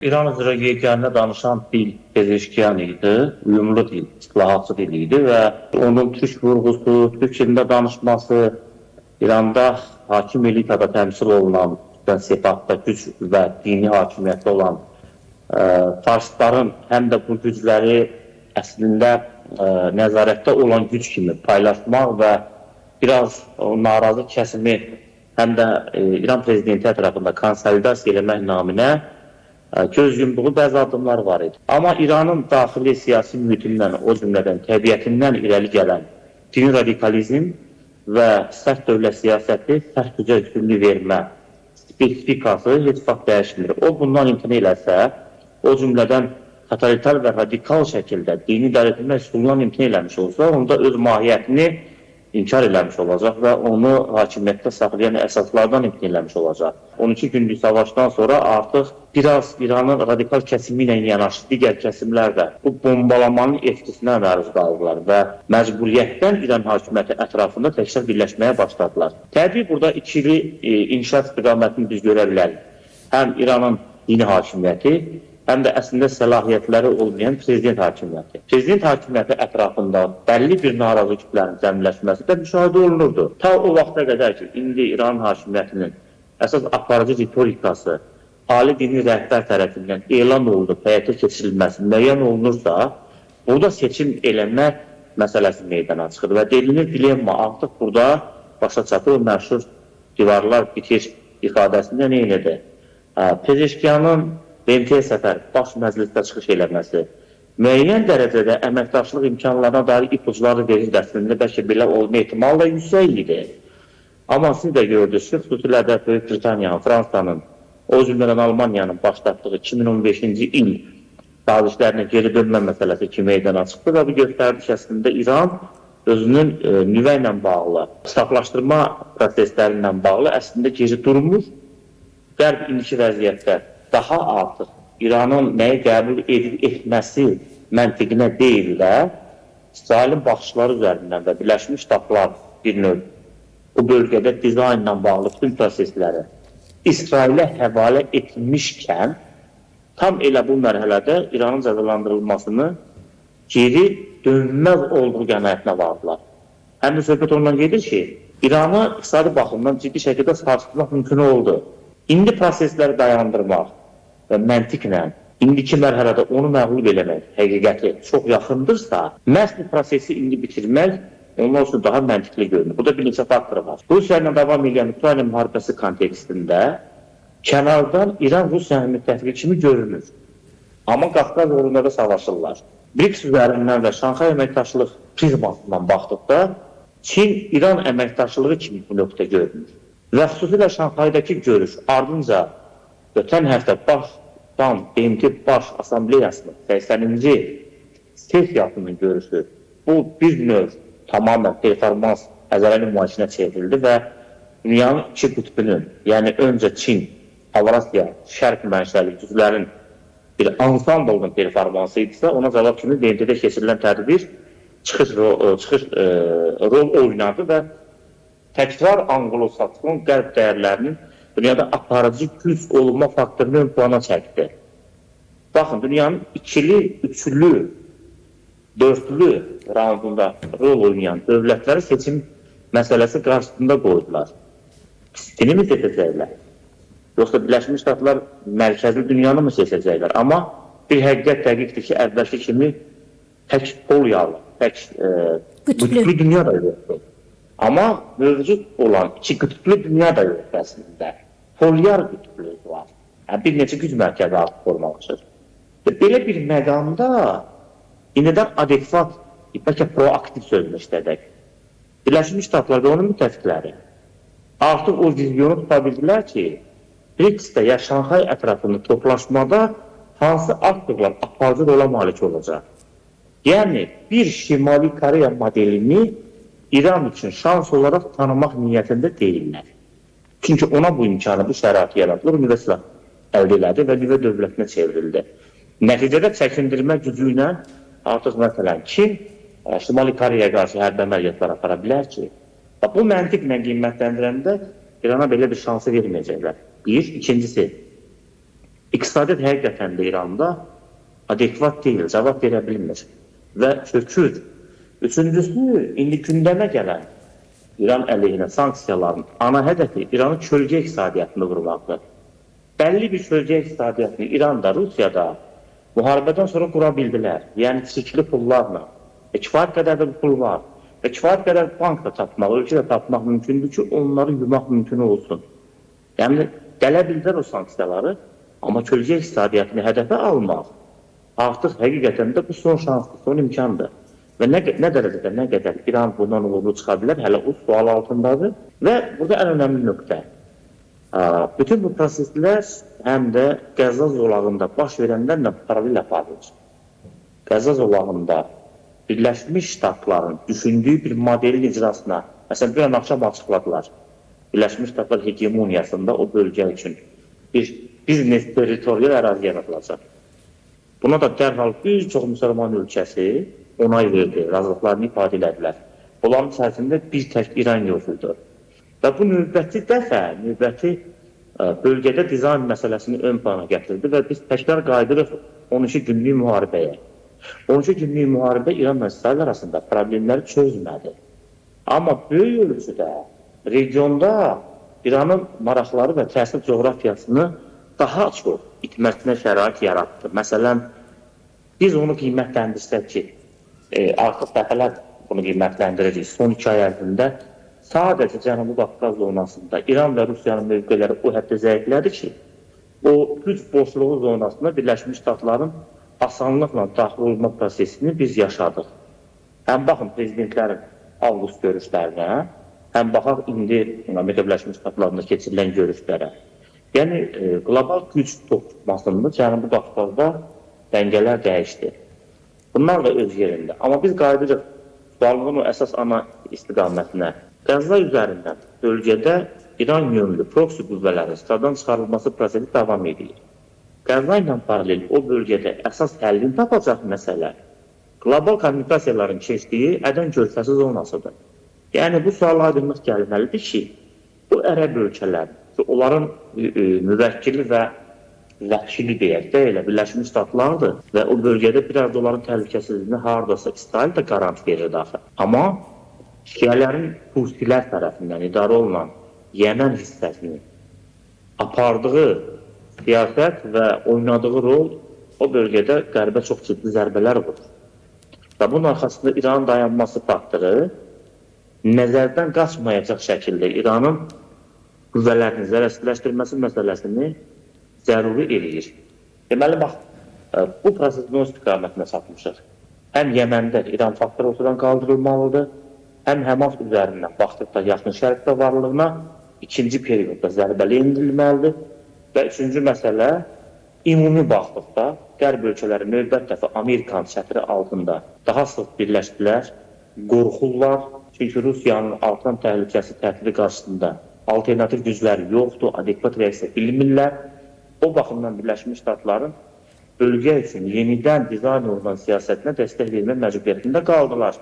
İran üzrə yeganə danışan dil Pezeşkiyan idi, uyumlu dil, islahatçı dil idi və onun türk vurğusu, türk dilində danışması, İranda hakim elitada təmsil olunan, xüsusən Sepahda güc və dini hakimiyyətdə olan farsların həm də bu gücləri əslində nəzarətdə olan güc kimi paylaşmaq və biraz o narazı kəsimi həm də İran prezidenti ətrafında konsolidasiya eləmək naminə göz yumduğu bəzi addımlar var idi. Amma İranın daxili siyasi mühitindən, o cümlədən təbiətindən irəli gələn dini radikalizm və sərt dövlət siyasəti, sərt gücə üstünlük vermə spesifikası heç vaxt dəyişmir. O bundan imtina eləsə, o cümlədən totalitar və radikal şəkildə dini idarə etmə üsulundan imtina eləmiş olsa, onda öz mahiyyətini inkar eləmiş olacaq və onu hakimiyyətdə saxlayan əsaslardan imtina eləmiş olacaq. 12 günlük savaşdan sonra artıq biraz İranın radikal kəsimi ilə yanaşı digər kəsimlər də bu bombalamanın etkisinə məruz qaldılar və məcburiyyətdən İran hakimiyyəti ətrafında təkrar birləşməyə başladılar. Təbii burada ikili inkişaf istiqamətini biz görə bilərik. Həm İranın dini hakimiyyəti, həm də əslində səlahiyyətləri olmayan prezident hakimiyyəti. Prezident hakimiyyəti ətrafında bəlli bir narazı kütlənin cəmləşməsi də müşahidə olunurdu. Ta o vaxta qədər ki, indi İran hakimiyyətinin əsas aparıcı ritorikası ali dini rəhbər tərəfindən elan olunub, həyata keçirilməsi müəyyən olunursa, burada seçim eləmə məsələsi meydana çıxır və delinir dilemma artıq burada başa çatır, o məşhur divarlar bitir ifadəsində nə edir? Pezeşkiyanın BMT-yə səfər baş məclisdə çıxış eləməsi müəyyən dərəcədə əməkdaşlıq imkanlarına dair ipucları verir əslində, bəlkə belə olma ehtimalı da yüksək idi. Amma siz də gördünüz ki, xüsusilə də Böyük Britaniyanın, Fransanın, o cümlədən Almaniyanın başlatdığı 2015-ci il sazişlərinə geri dönmə məsələsi ki meydana çıxdı və bu göstərdi ki, əslində İran özünün nüvə ilə bağlı, saflaşdırma prosesləri ilə bağlı əslində geri durmur. Qərb indiki vəziyyətdə daha artıq İranın nəyi qəbul edib etməsi məntiqinə deyil də, İsrailin baxışları üzərindən və Birləşmiş Ştatlar bir növ bu bölgədə dizaynla bağlı bütün prosesləri İsrailə həvalə etmişkən, tam elə bu mərhələdə İranın cəzalandırılmasını geri dönməz olduğu qənaətinə vardılar. Həm də söhbət ondan gedir ki, İranı iqtisadi baxımdan ciddi şəkildə sarsıtmaq mümkün oldu. İndi prosesləri dayandırmaq və məntiqlə indiki mərhələdə onu məğlub eləmək həqiqəti çox yaxındırsa, məhz bu prosesi indi bitirmək onlar üçün daha məntiqli görünür. Burada bir neçə faktor var. Rusiya ilə davam edən Ukrayna müharibəsi kontekstində kənardan İran Rusiyanın müttəfiqi kimi görünür. Amma Qafqaz uğrunda da savaşırlar. BRICS üzərindən və Şanxay əməkdaşlıq prizmasından baxdıqda Çin-İran əməkdaşlığı kimi bu nöqtə görünür. Və xüsusilə Şanxaydakı görüş ardınca ötən həftə başdan BMT Baş Assambleyasının 80-ci sessiyasının görüşü bu bir növ tamamilə performans əzələ nümayişinə çevrildi və dünyanın iki qütbünün, yəni öncə Çin, Avrasiya, Şərq mənşəli güclərin bir ansamblının performansı idisə, ona cavab kimi BMT-də keçirilən tədbir çıxış rol oynadı və təkrar Anglo-Sakson qərb dəyərlərinin dünyada aparıcı güc olma faktorunu ön plana çəkdi. Baxın, dünyanın ikili, üçlü, dörtlü raundunda rol oynayan dövlətləri seçim məsələsi qarşısında qoydular. Çini mi seçəcəklər? Yoxsa Birləşmiş Ştatlar mərkəzi dünyanı mı seçəcəklər? Amma bir həqiqət dəqiqdir ki, əvvəlki kimi tək polyalı, tək qütblü dünya da yoxdur. Amma mövcud olan iki qütblü dünya da yoxdur əslində. Polyar qütblü var. Yəni, bir neçə güc mərkəzi artıq formalaşır. Və belə bir məqamda indidən adekvat, bəlkə proaktiv sözünü işlədək. Birləşmiş Ştatlar və onun müttəfiqləri artıq o vizyonu tuta bildilər ki, BRICS-də ya Şanxay ətrafında toplaşmada hansı aktorlar aparıcı rola malik olacaq. Yəni, bir Şimali Koreya modelini İran üçün şans olaraq tanımaq niyyətində deyillər. Çünki ona bu imkanı, bu şəraiti yaratılır, nüvə silah əldə elədi və nüvə dövlətinə çevrildi. Nəticədə çəkindirmə gücü ilə artıq məsələn kim Şimali Koreyaya qarşı hərbi əməliyyatlar apara bilər ki? Bax, bu məntiqlə qiymətləndirəndə İrana belə bir şansı verməyəcəklər. Bir, ikincisi, İqtisadiyyat həqiqətən də İranda adekvat deyil, cavab verə bilmir və çökür. Üçüncüsü, indi gündəmə gələn İran əleyhinə sanksiyaların ana hədəfi İranın kölgə iqtisadiyyatını vurmaqdır. Bəlli bir kölgə iqtisadiyyatını İranda, Rusiyada müharibədən sonra qura bildilər. Yəni çirkli pullarla. Kifayət qədər də pul var. Və kifayət qədər bank da tapmaq, ölkə də tapmaq mümkündür ki, onları yumaq mümkün olsun. Yəni dələ bildilər o sanksiyaları, amma kölgə iqtisadiyyatını hədəfə almaq artıq həqiqətən də bu son şansdır, son imkandır. Və nə dərəcədə, nə qədər İran bundan uğurlu çıxa bilər, hələ o sual altındadır. Və burada ən önəmli nöqtə, bütün bu proseslər həm də Qəzza zolağında baş verənlərlə paralel aparılır. Qəzza zolağında Birləşmiş Ştatların düşündüyü bir modelin icrasına, məsələn, dünən axşam açıqladılar, Birləşmiş Ştatlar hegemoniyasında o bölgə üçün bir biznes territorial ərazi yaradılacaq. Buna da dərhal bir çox müsəlman ölkəsi onay verdi, razılıqlarını ifadə elədilər. Onların içərisində bir tək İran yox idi. Və bu növbəti dəfə, növbəti bölgədə dizayn məsələsini ön plana gətirdi və biz təkrar qayıdırıq 12 günlük müharibəyə. 12 günlük müharibə İranla İsrail arasında problemləri çözmədi. Amma böyük ölçüdə regionda İranın maraqları və təsir coğrafiyasını daha çox itməsinə şərait yaratdı. Məsələn, biz onu qiymətləndirsək ki, artıq dəfələr bunu qiymətləndiririk. Son 2 ay ərzində sadəcə Cənubi Qafqaz zonasında İran və Rusiyanın mövqeləri o həddə zəiflədi ki, o güc boşluğu zonasında Birləşmiş Ştatların asanlıqla daxil olma prosesini biz yaşadıq. Həm baxın prezidentlərin avqust görüşlərinə, həm baxaq indi Amerika Birləşmiş Ştatlarında keçirilən görüşlərə. Yəni qlobal güc toqquşmasında Cənubi Qafqazda dəngələr dəyişdi. Bunlar da öz yerində. Amma biz qayıdırıq sualının o əsas ana istiqamətinə. Qəzza üzərindən bölgədə İran yönlü proksi qüvvələrin sıradan çıxarılması prosesi davam edir. Qəzza ilə paralel o bölgədə əsas həllini tapacaq məsələ qlobal kommunikasiyaların keçdiyi Ədən körfəzi zonasıdır. Yəni bu suala aydınlıq gəlməlidir ki, bu ərəb ölkələr, onların müvəkkili və vəkili deyək də elə Birləşmiş Ştatlardır və o bölgədə biraz da onların təhlükəsizliyini hardasa İsrail də qarant verirdi axı. Amma şiələrin Husilər tərəfindən idarə olunan Yəmən hissəsini apardığı siyasət və oynadığı rol o bölgədə qərbə çox ciddi zərbələr vurur. Və bunun arxasında İranın dayanması faktoru nəzərdən qaçmayacaq şəkildə İranın qüvvələrini zərərsizləşdirməsi məsələsini zəruri eləyir. Deməli, bax, bu prosesin o istiqamətinə çatmışıq. Həm Yəməndə İran faktoru ortadan qaldırılmalıdır, həm Həmas üzərindən baxdıqda Yaxın Şərqdə varlığına ikinci periodda zərbəli endirilməlidir və üçüncü məsələ, ümumi baxdıqda Qərb ölkələri növbət dəfə Amerikan çətiri altında daha sıx birləşdilər, qorxurlar, çünki Rusiyanın artan təhlükəsi təhdidi qarşısında alternativ gücləri yoxdur, adekvat reaksiya bilmirlər. O baxımdan Birləşmiş Ştatların bölgə üçün yenidən dizayn olunan siyasətinə dəstək vermə məcburiyyətində qaldılar.